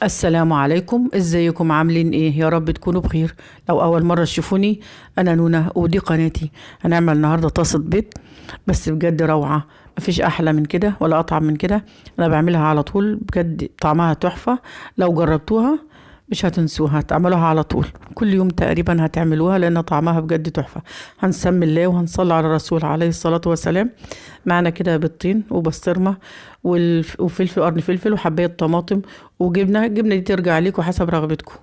السلام عليكم، ازيكم؟ عاملين ايه؟ يا رب تكونوا بخير. لو اول مرة تشوفوني، انا نونا ودي قناتي. هنعمل النهارده طاسه بيض بس بجد روعه، مفيش احلى من كده ولا اطعم من كده. انا بعملها على طول، بجد طعمها تحفة. لو جربتوها مش هتنسوها، تعملوها على طول كل يوم تقريبا هتعملوها لان طعمها بجد تحفة. هنسمي الله وهنصلي على الرسول عليه الصلاة والسلام. معنا كده بيضتين وبسطرمه وفلفل قرن فلفل وحبايه طماطم وجبنه. الجبنة دي ترجع ليكم حسب رغبتكم.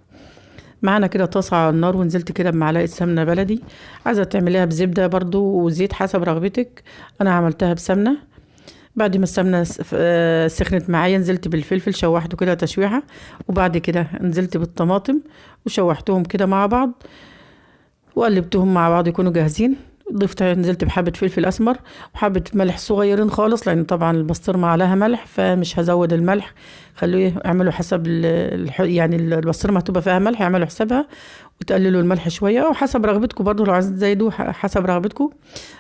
معانا كده طاسه على النار ونزلت كده بمعلقه سمنه بلدي. عايزه تعمليها بزبده برضو وزيت حسب رغبتك، انا عملتها بسمنه. بعد ما السمنة سخنت معايا نزلت بالفلفل، شوحته كده تشويحه، وبعد كده نزلت بالطماطم وشوحتهم كده مع بعض وقلبتهم مع بعض يكونوا جاهزين. نزلت بحبة فلفل أسمر وحبة ملح صغيرين خالص، لأن طبعا البسطرمة عليها ملح فمش هزود الملح. خلوه اعملوا حسب يعني البسطرمة هتبقى فيها ملح، اعملوا حسابها وتقللوا الملح شوية أو حسب رغبتكم، برضو لو عايزين تزيدوا حسب رغبتكم.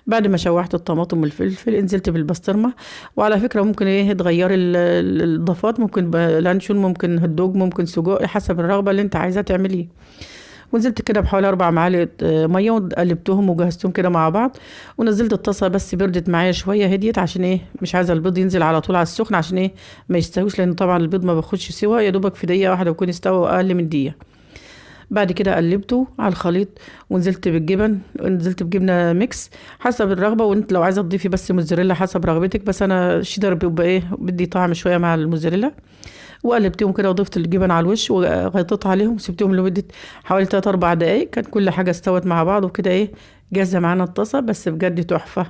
بعد ما شوحت الطماطم والفلفل نزلت بالبسطرمة. وعلى فكرة ممكن تغيري الإضافات، ممكن لانشون، ممكن هوت دوج، ممكن سجق، حسب الرغبة اللي انت عايزة تعمليه. ونزلت كده بحوالي 4 معالق مية وقلبتهم وجهزتهم كده مع بعض. ونزلت الطاسه بس بردت معايا شوية هديت، عشان مش عايزه البيض ينزل على طول على السخن، عشان ما يستويش، لان طبعا البيض ما بياخدش سوا، يا دوبك في دقيقة واحدة بيكون استوى واقل من دقيقة. بعد كده قلبته على الخليط ونزلت بالجبن، ونزلت بجبنه mix حسب الرغبة، وانت لو عايزه تضيفي بس موتزاريلا حسب رغبتك، بس انا الشيدر بيبقى بدي طعم شوية مع الموتزاريلا. وقلبتهم كده وضفت الجبن على الوش وغطيت عليهم وسبتهم لمدة حوالي 3-4 دقايق. كانت كل حاجة استوت مع بعض وكده جاهزة معانا الطاسه، بس بجد تحفة.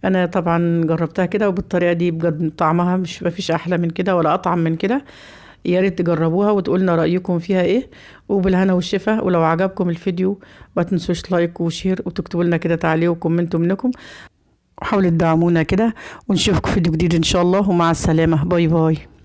انا طبعا جربتها كده وبالطريقه دي بجد طعمها مش مفيش احلى من كده ولا اطعم من كده. يا ريت تجربوها وتقولنا رايكم فيها ايه، وبالهنا والشفا. ولو عجبكم الفيديو ما تنسوش like و share وتكتبوا لنا كده تعليق و comment منكم، وحاولوا تدعمونا كده، ونشوفكم في فيديو جديد ان شاء الله. ومع السلامة، bye bye.